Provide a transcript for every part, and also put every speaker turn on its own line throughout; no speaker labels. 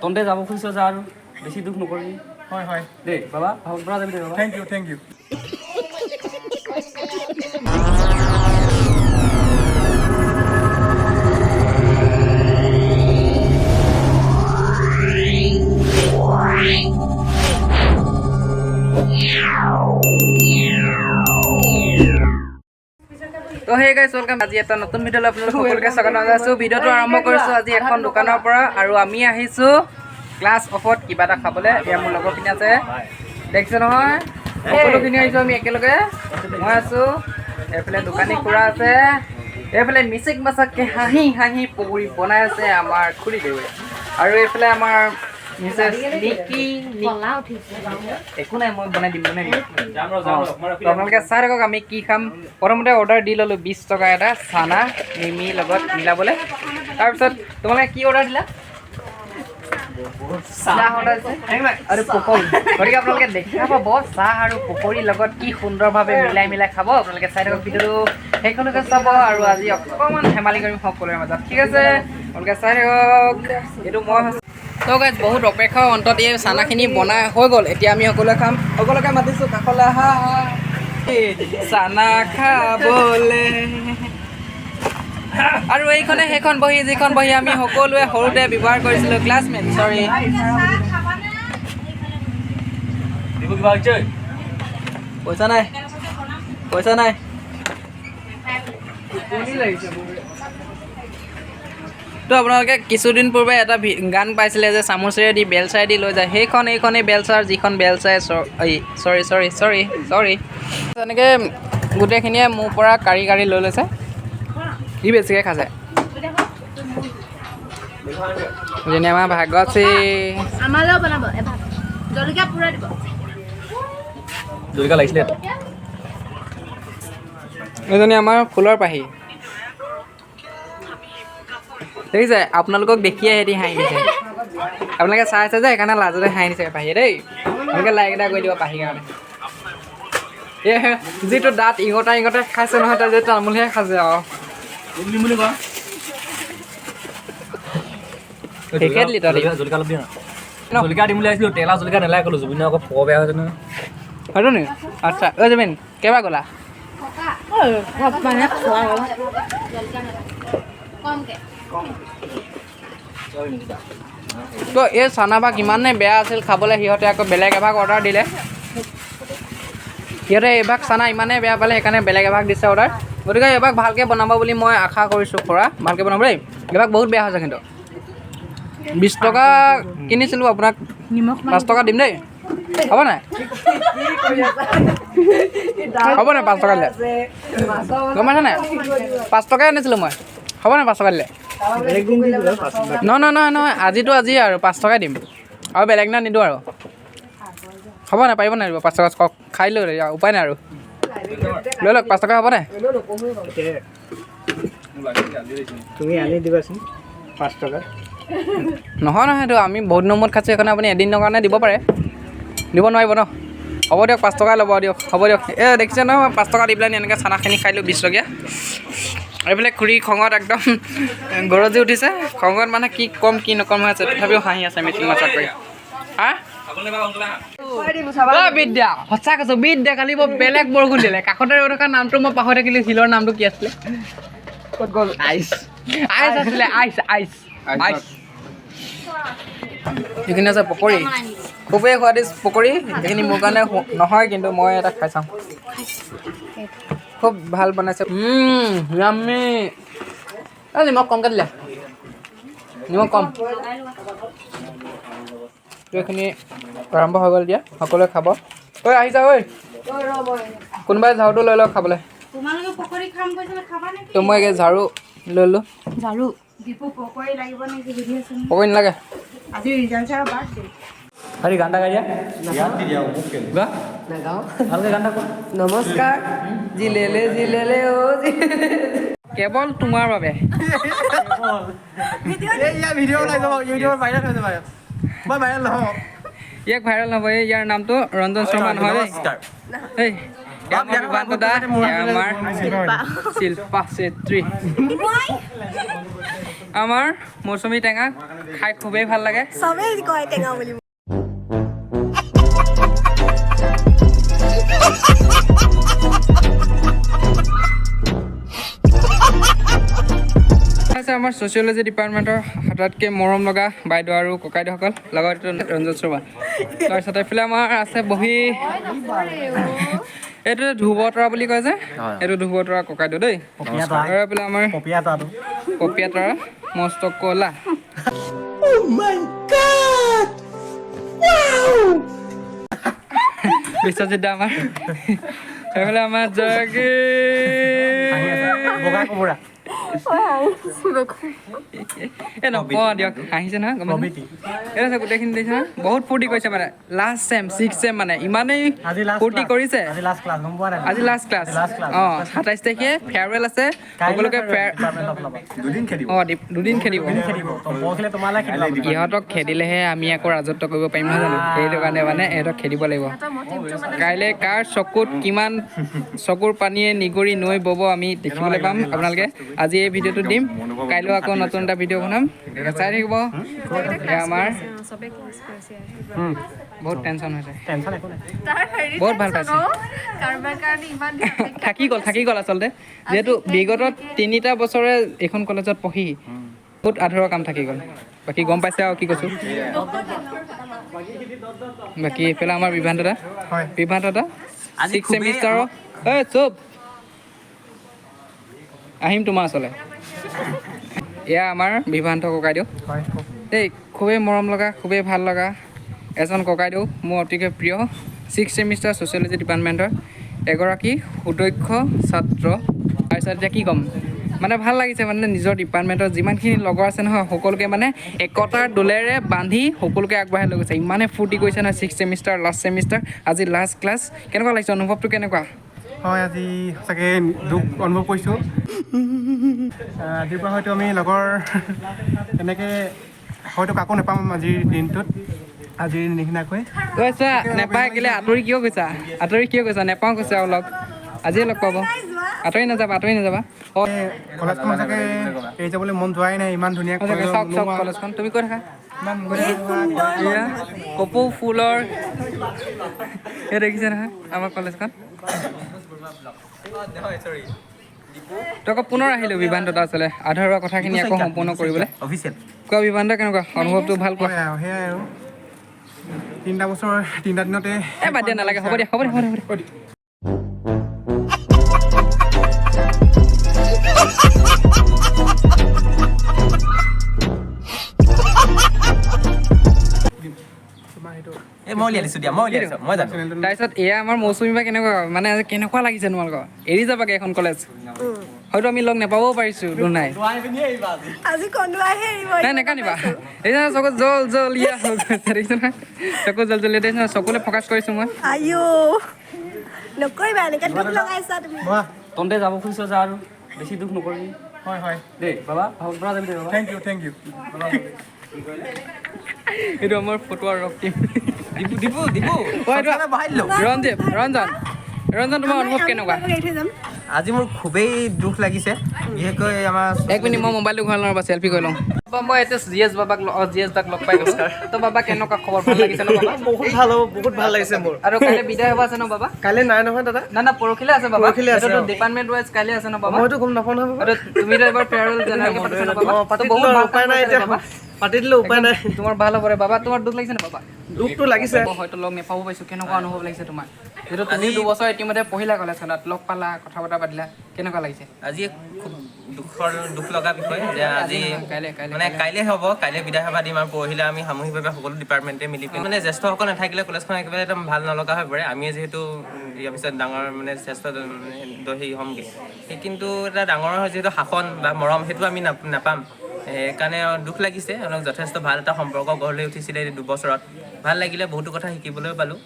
তন্তে যাব খুজিছ যা আৰু বেছি দুখ নকৰিবি।
হয় হয়।
দেই বাবা, ভাল পৰা যাবি দেই বাবা।
Thank you, thank you.
তো হে গাইছ, welcome. আজি এটা নতুন ভিডিঅ'লৈ আপোনালোক সকলোকে স্বাগতম জনাইছোঁ। ভিডিঅ'টো আৰম্ভ কৰিছোঁ আজি এখন দোকানৰ পৰা আৰু আমি আহিছোঁ ক্লাছ অফত কিবা এটা খাবলৈ। এয়া মোৰ লগৰখিনি আছে, দেখিছে নহয়, সকলোখিনি আহিছোঁ আমি একেলগে। মই আছোঁ, এইফালে দোকানী খুৰা আছে, এইফালে মিচিক মাচাককৈ হাঁহি হাঁহি পকৰি বনাই আছে আমাৰ খুৰীদেৱে, আৰু এইফালে আমাৰ মিছেছ নিকি। একো নাই, মই বনাই দিম, বনাই দিম। আপোনালোকে চাই থাকক আমি কি খাম। প্ৰথমতে অৰ্ডাৰ দি ল'লোঁ 20 টকা এটা চানা মিমি লগত মিলাবলৈ। তাৰপিছত তোমালোকে কি অৰ্ডাৰ দিলা? চাহ অৰ্ডাৰ দিছে আৰু পকৰি। গতিকে আপোনালোকে দেখা পাব চাহ আৰু পকৰিৰ লগত কি সুন্দৰভাৱে মিলাই মিলাই খাব। আপোনালোকে চাই থাকক ভিডিঅ'টো, সেইখনকে চাব। আৰু আজি অকণমান ধেমালি কৰিম সকলোৰে মাজত, ঠিক আছে? আপোনালোকে চাই থাকক। এইটো মই তো গাইজ, বহুত অপেক্ষাৰ অন্তত এই চানাখিনি বনাই হৈ গ'ল। এতিয়া আমি সকলোৱে খাম। সকলোকে মাতিছোঁ কাষলৈ আহা, চানা খাবলৈ। আৰু এইখনে সেইখন বহী, যিখন বহী আমি সকলোৱে সৰুতে ব্যৱহাৰ কৰিছিলোঁ, ক্লাছমেট। চৰি, পইচা নাই, পইচা নাই। তো আপোনালোকে কিছুদিন পূৰ্বে এটা গান পাইছিলে যে চামুচেৰে দি বেলচাই দি লৈ যায়, সেইখন এইখনেই বেলচাৰ, যিখন বেলচাই চৰি চৰি চৰি চৰি তেনেকৈ গোটেইখিনিয়ে মোৰ পৰা কাঢ়ি কাঢ়ি লৈ লৈছে। সি বেছিকৈ খাইছে। যেনে আমাৰ ভাগত এজনী আমাৰ ফুলৰ পাহি দেখিছে, আপোনালোকক দেখিয়ে সিহঁতি হাঁহি দিছে। আপোনালোকে চাই আছে যে, সেইকাৰণে লাজতে হাঁহি দিছে পাহিয়ে দেই। আপোনালোকে লাইক এটা কৰি দিব পাহিৰ কাৰণে। এই যিটো দাঁত ইঙটা ইঙটা খাইছে নহয়, তাৰ যে তামোলহে খাইছে আৰু। আচ্ছা ঐ জুবিন, কেইবাৰ গ'লা? তো এই চানাভাগ ইমানেই বেয়া আছিল খাবলৈ, সিহঁতে আকৌ বেলেগ এভাগ অৰ্ডাৰ দিলে। সিহঁতে এইভাগ চানা ইমানেই বেয়া পালে, সেইকাৰণে বেলেগ এভাগ দিছে অৰ্ডাৰ। গতিকে এইভাগ ভালকৈ বনাব বুলি মই আশা কৰিছোঁ। খুৰা ভালকৈ বনাব দেই, এইভাগ বহুত বেয়া হৈছে। কিন্তু 20 টকা কিনিছিলোঁ, আপোনাক 5 টকা দিম দেই, হ'ব নাই? হ'ব নাই 5 টকা দিলে? গম পাইছা নাই? 5 টকাই আনিছিলোঁ মই, হ'ব নাই 5 টকা দিলে? নহয় নহয় নহয় নহয়, আজিতো আজি আৰু 5 টকাই দিম আৰু বেলেগ দিনা নিদিওঁ আৰু। হ'ব নাই? পাৰিব নাই দিব 5 টকা? কওক, খাই লৈ উপায় নাই আৰু, লৈ লওক 5 টকা, হ'ব নাই?
তুমি আনি দিবাচোন 5 টকা।
নহয় নহয়, সেইটো আমি বহুত দিনৰ মূৰত খাইছোঁ, সেইকাৰণে আপুনি এদিনৰ কাৰণে দিব পাৰে, দিব নোৱাৰিব ন? হ'ব দিয়ক, 5 টকাই ল'ব দিয়ক, হ'ব দিয়ক। এই দেখিছে নহয়, মই 5 টকা দি পেলাই এনেকৈ চানাখিনি খাই দিলোঁ 20 টকীয়া। এইফালে খুৰী খঙত একদম গৰজি উঠিছে, খঙত মানে কি ক'ম কি নক'ম হৈ আছে, তথাপিও হাঁহি আছে মিচিং মাছক কৰি। হা বিদ্যা, সঁচা কৈছোঁ বিদ্যা, কালি বৰ বেলেগ বৰষুণ দিলে। কাষতে ৰৈ থকা নামটো মই পাহৰি থাকিলোঁ, শিলৰ নামটো কি আছিলে?
ক'ত গ'ল?
আইচ, আইচ আছিলে, আইচ আইচ আইচ। এইখিনি আছে পকৰি, খুবেই সোৱাদিষ্ট পকৰি। এইখিনি মোৰ কাৰণে নহয়, কিন্তু মই এটা খাই চাওঁ, খুব ভাল বনাইছে। য়াম্মি। নিমখ কমকৈ দিলে, নিমখ কম। এইখিনি আৰম্ভ হৈ গ'ল, দিয়া সকলোৱে খাব। ঐ আহি যা ঐ, কোনোবাই ঝাৰুটো লৈ লওক খাবলৈ। তো মই এই ঝাৰু লৈ ল'লোঁ। পকৰি নালাগে।
গান এটা গাই দিয়া। ভালকৈ গান এটা কোৱা।
নমস্কাৰ। জিলেলে জিলেলে অ কেৱল তোমাৰ বাবে। ইয়াক ভাইৰেল নহ'ব, এই ইয়াৰ নামটো ৰঞ্জন শৰ্মা নহয় দেই। আমাৰ দা, আমাৰ শিল্পা চেত্ৰী। আমাৰ মৌচুমী টেঙা খাই খুবেই ভাল লাগে।
চবেই কয় টেঙা বুলি।
আছে আমাৰ ছ'চিয়লজি ডিপাৰ্টমেণ্টৰ আটাইতকৈ মৰম লগা বাইদেউ আৰু ককাইদেউসকল, লগত ৰঞ্জন শৰ্মা। তাৰপিছত এইফালে আমাৰ আছে বহি এইটো ধ্ৰুৱ তৰা বুলি কয় যে, এইটো ধ্ৰুৱ তৰা ককাইদেউ দেই। আৰু এইফালে আমাৰ পপীয়া তৰা মস্ত কলা। বিশ্বজিৎ দা আমাৰ। এইফালে আমাৰ জয়গী এ নকওঁ দিয়ক, হাঁহিছে নহয়, গম পাইছে। এই আছে গোটেইখিনি দেখিছে নহয়, বহুত ফূৰ্তি কৰিছে মানে। লাষ্ট চেম, ছিক্স চেম মানে ইমানেই ফূৰ্তি কৰিছে। আজি লাষ্ট ক্লাছ। অঁ, 27 তাৰিখে ফেয়াৰৱেল আছে সকলোকে। অঁ, দুদিন খেদিব ইহঁতক, খেদিলেহে আমি আকৌ ৰাজত্ব কৰিব পাৰিম, নহয় জানো? সেইটো কাৰণে মানে ইহঁতক খেদিব লাগিব। কাইলৈ কাৰ চকুত কিমান চকুৰ পানীয়ে নিগৰি নৈ বব আমি দেখিবলৈ পাম। আপোনালোকে আজি এই ভিডিঅ'টো দিম, কাইলৈও আকৌ নতুন এটা ভিডিঅ' বনাম, গতিকে চাই থাকিব। এয়া আমাৰ বহুত টেনশ্যন হৈছে, বহুত ভাল পাইছে, থাকি গ'ল, থাকি গ'ল। আচলতে যিহেতু বিগত 3টা বছৰে এইখন কলেজত পঢ়ি বহুত আধৰুৱা কাম থাকি গ'ল। বাকী গম পাইছে আৰু কি কৈছোঁ। বাকী এইফালে আমাৰ বিভান দাদা, বিভান দাদা ছিক্স ছেমিষ্টাৰৰ। এই চুপ, আহিম তোমাৰ ওচৰলৈ। এয়া আমাৰ বিভান্ত ককাইদেউ দেই, খুবেই মৰম লগা, খুবেই ভাল লগা এজন ককাইদেউ, মোৰ অতিকৈ প্ৰিয়। ছিক্স ছেমিষ্টাৰ ছ'চিয়লজি ডিপাৰ্টমেণ্টৰ এগৰাকী সুদক্ষ ছাত্ৰ। তাৰপিছত এতিয়া কি ক'ম, মানে ভাল লাগিছে, মানে নিজৰ ডিপাৰ্টমেণ্টৰ যিমানখিনি লগৰ আছে নহয়, সকলোকে মানে একতাৰ দোলেৰে বান্ধি সকলোকে আগবঢ়াই লৈ গৈছে। ইমানে ফূৰ্তি কৰিছে নহয়। ছিক্স ছেমিষ্টাৰ, লাষ্ট ছেমিষ্টাৰ, আজি লাষ্ট ক্লাছ, কেনেকুৱা লাগিছে অনুভৱটো, কেনেকুৱা?
হয়, আজি সঁচাকৈ দুখ অনুভৱ কৰিছোঁ। আজিৰ পৰা হয়তো আমি লগৰ এনেকৈ হয়তো কাকো নাপাম আজিৰ দিনটোত, আজিৰ নিচিনাকৈ।
কৈছা নেপায় কেলে? আঁতৰি কিয় গৈছা? আঁতৰি কিয় গৈছা? নেপাওঁ কৈছে আৰু লগ আজিয়ে লগ পাব। আঁতৰি নাযাবা, আঁতৰি নাযাবা। অঁ,
কলেজখন সঁচাকৈ এৰি যাবলৈ মন যোৱাই নাই, ইমান ধুনীয়া।
চাওক চাওক কলেজখন। তুমি কৈ থাকা।
ইমান
এয়া কপৌ ফুলৰ, এই দেখিছে নহয় আমাৰ কলেজখন। তো আকৌ পুনৰ আহিলোঁ বিভান দাদা ওচৰলৈ, আধৰুৱা কথাখিনি আকৌ সম্পূৰ্ণ কৰিবলৈ। কোৱা বিভান দা, কেনেকুৱা অনুভৱটো, ভাল কোৱা।
সেয়াই আৰু 3টা বছৰ 3টা দিনতে।
এই বাদ দিয়া, নালাগে, হ'ব দিয়া, হ'ব দিয়া, হ'ব দিয়া। তাৰপিছত এয়া আমাৰ মৌচুমী বা কেনেকুৱা, মানে কেনেকুৱা লাগিছে তোমালোকৰ? এৰি যাবাগে এখন কলেজ, হয়তো আমি লগ নাপাবও পাৰিছোঁ নাই। নাই, নেকান্দিবা। এই চকু জল জলীয়া হৈ গৈছে, দেখিছে নহয়, চকু জল জলীয়া, দেখিছে নহয়? চকুলৈ ফ'কাছ কৰিছোঁ মই।
তন্তে যাব খুজিছ যা, আৰু বেছি দুখ নকৰিবি।
হয় হয়
দেই বাবা, ভাল পৰা যাবি দেই বাবা।
Thank you, thank you.
এইটো আমাৰ ফটোৱাৰ ৰক্তিম।
দীপু, দীপু, দীপু।
ৰঞ্জীৱ, ৰঞ্জন, ৰঞ্জন, তোমাৰ অনুভৱ কেনেকুৱা?
আজি মোৰ খুবেই দুখ লাগিছে, বিশেষকৈ আমাৰ
এক মিনিট, মই মোবাইলটো ঘূৰাই লওঁ, চেলফি কৰি লওঁ। মই এতিয়া জি এছ বাবাক, জি এছ দাক লগ পাই গৈছোঁ। তো বাবা, কেনেকুৱা খবৰ, ভাল লাগিছে ন বাবা?
বহুত ভাল হ'ব, বহুত ভাল লাগিছে মোৰ।
আৰু কাইলৈ বিদায় হ'ব আছে ন বাবা?
কাইলৈ নাই নহয় দাদা।
না না, পৰহিলে আছে বাবা।
পৰহিলে আছে।
ডিপাৰ্টমেণ্ট ৱাইজ কাইলৈ আছে ন বাবা?
মইতো গম নাপাওঁ নহয় বাবা।
তুমিতো এবাৰ ফেয়াৰৱেল জেনেৰেলকে পাতিছা ন বাবা?
বহুত উপায় নাই এতিয়া, পাতি দিলে উপায় নাই।
তোমাৰ ভাল হ'ব ৰে বাবা। তোমাৰ দুখ লাগিছে ন বাবা?
দুখটো লাগিছে।
হয়তো লগ নাপাব পাইছোঁ, কেনেকুৱা অনুভৱ লাগিছে তোমাৰ? যিহেতু তুমি 2 বছৰ ইতিমধ্যে পঢ়িলা কলেজখনত, লগ পালা, কথা বতৰা পাতিলা, কেনেকুৱা লাগিছে?
আজি খুব দুখৰ, দুখ লগা বিষয় যে আজি
কাইলৈ, কাইলৈ
মানে কাইলৈ হ'ব, কাইলৈ বিদায় সভা দিম আৰু পৰহিলে আমি সামূহিকভাৱে সকলো ডিপাৰ্টমেণ্টে মিলি পিনি, মানে জ্যেষ্ঠসকল নাথাকিলে কলেজখন একেবাৰে একদম ভাল নলগা হৈ পৰে। আমিয়ে যিহেতু ইয়াৰ পিছত ডাঙৰ, মানে শ্ৰেষ্ঠ হেৰি হ'মগৈ, সেই কিন্তু এটা ডাঙৰ যিহেতু শাসন বা মৰম সেইটো আমি নাপাম, সেইকাৰণে দুখ লাগিছে অলপ। যথেষ্ট ভাল এটা সম্পৰ্ক গঢ় লৈ উঠিছিলে এই 2 বছৰত, ভাল লাগিলে, বহুতো কথা শিকিবলৈও পালোঁ,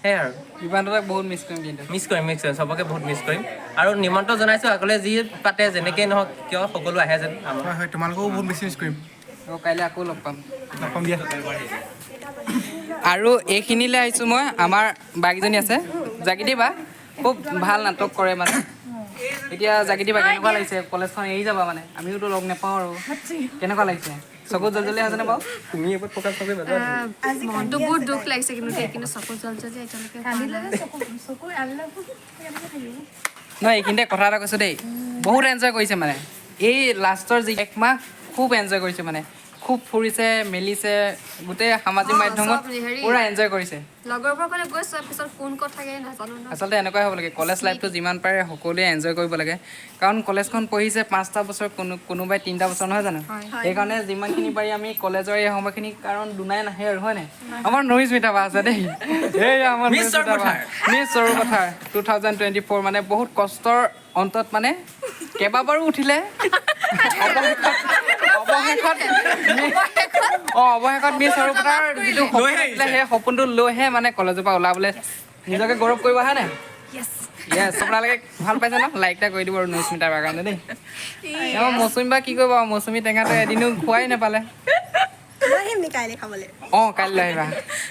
সেয়াই আৰু।
বিভান দাদাক বহুত মিছ কৰিম কিন্তু।
মিছ কৰিম, মিছ কৰিম, চবকে বহুত মিছ কৰিম আৰু নিমন্ত্ৰণ জনাইছোঁ আগলৈ যি পাতে, যেনেকেই নহওক কিয়, সকলো আহে যেন আমাৰ।
হয় হয়, তোমালোকেও বহুত বেছি মিছ কৰিম।
আকৌ কাইলৈ আকৌ লগ পাম।
লগ পাম দিয়া।
আৰু এইখিনিলৈ আহিছোঁ মই, আমাৰ বাকেইজনী আছে, জাগিদি বা। খুব ভাল নাটক কৰে মানে। এতিয়া জাগিতি বা, কেনেকুৱা লাগিছে? কলেজখন এৰি যাবা মানে, আমিওতো লগ নাপাওঁ আৰু, কেনেকুৱা লাগিছে? চকুত জল জলি আছেনে বাৰু?
তুমি এবাৰ প্ৰকাশ নকৰিবা।
মনটো বহুত দুখ লাগিছে কিন্তু দেই, কিন্তু চকু জল জল এতিয়ালৈকে হোৱা নাই।
নহয়, এইখিনিতে কথা এটা কৈছোঁ দেই, বহুত এনজয় কৰিছে মানে। এই লাষ্টৰ যি একমাহ খুব এনজয় কৰিছে মানে, খুব ফুৰিছে মেলিছে, গোটেই সামাজিক মাধ্যমত
চব হেৰি।
পূৰা এনজয় কৰিছে।
লগৰবোৰৰ ফালে গৈছো, পিছত কোন ক'ত থাকে নাজানো ন।
আচলতে এনেকুৱাই হ'ব লাগে, কলেজ লাইফটো যিমান পাৰে সকলোৱে এনজয় কৰিব লাগে, কাৰণ কলেজখন পঢ়িছে 5টা বছৰ, কোনোবাই 3টা বছৰ, নহয় জানো? সেইকাৰণে যিমানখিনি পাৰি আমি কলেজৰ এই সময়খিনি, কাৰণ দুনাই নাহে আৰু, হয় নাই? আমাৰ নৰিস্মিতা বা আছে দেই, এই আমাৰ
Miss
নৰিস্মিতা বা,
সৰুপথাৰ।
মিছ সৰুপথাৰ 2024, মানে বহুত কষ্টৰ অন্তত মানে কেইবাবাৰো উঠিলে, অৱশেষত মিছ সৰুপথাৰ যিটো সপোন আছিলে, সেই সপোনটো লৈহে মানে কলেজৰ পৰা ওলাবলৈ নিজকে গৌৰৱ কৰিব, হয় নাই? য়েছ। আপোনালোকে ভাল পাইছে ন? লাইক এটা কৰি দিব আৰু নৈস্মিতাৰ কাৰণে দেই। আমাৰ মৌচুমী বা কি কৰিব আৰু, মৌচুমী টেঙাটো এদিনো খোৱাই নাপালে।
আহিম নি কাইলৈ খাবলৈ?
অঁ, কাইলৈ আহিবা,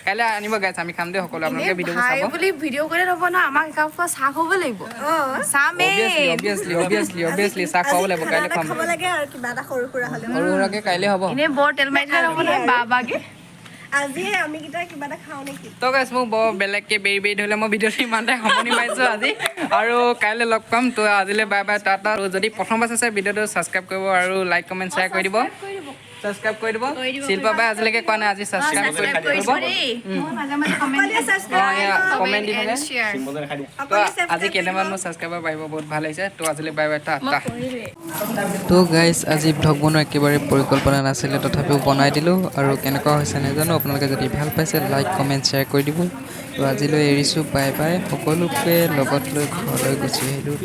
কাইলৈ আনিব গাইছ, আমি খাম দেই সকলো। আপোনালোকে ভিডিঅ'বোৰ
ভাই
চাব।
বুলি ভিডিঅ' কৰিলে নহ'ব ন, আমাক একাপ চাহ খুৱাব লাগিব, চাহ মেইন।
অভিয়াছলি, অভিয়াছলি, অভিয়াছলি চাহ খুৱাব লাগিব। কাইলৈ খুৱাম।
খাব লাগে আৰু কিবা এটা সৰু সুৰা হ'লেও।
সৰু সুৰাকৈ কাইলৈ হ'ব।
এনেই বৰ তেল মাৰি দিলে নহ'ব নহয় বাবাকে।
আজিয়ে আমি কেইটা কিবা এটা খাওঁ নেকি?
তো গাইছ, মোক বৰ বেলেগকৈ বেৰি বেৰি ধৰিলে, মই ভিডিঅ'টো ইমানতে সামৰণি মাৰিছোঁ আজি আৰু কাইলৈ লগ পাম। তো আজিলৈ বাই বাই, টাটা। আৰু যদি প্ৰথমবাৰ চাইছে ভিডিঅ'টো, ছাবস্ক্ৰাইব কৰিব আৰু লাইক, কমেণ্ট, শ্বেয়াৰ কৰি দিব, ছাবস্ক্ৰাইব কৰি দিব। শিল্পা বাই আজিলৈকে কোৱা নাই, আজি ছাবস্ক্ৰাইব কৰি দিব। কমেণ্ট দি থাকে।
শ্বেয়াৰ।
তো আজি কেইটামান মোৰ ছাবস্ক্ৰাইবাৰ বাঢ়িব, বহুত ভাল লাগিছে। তো আজিলৈ বাই বাই, টাটা। তো গাইজ, আজি ভ্লগ বনোৱা একেবাৰে পৰিকল্পনা নাছিলে, তথাপিও বনাই দিলোঁ আৰু কেনেকুৱা হৈছে নাজানো। আপোনালোকে যদি ভাল পাইছে, লাইক, কমেণ্ট, শ্বেয়াৰ কৰি দিব। তো আজিলৈ এৰিছোঁ, বাই বাই। সকলোকে লগত লৈ ঘৰলৈ গুচি আহিলোঁ।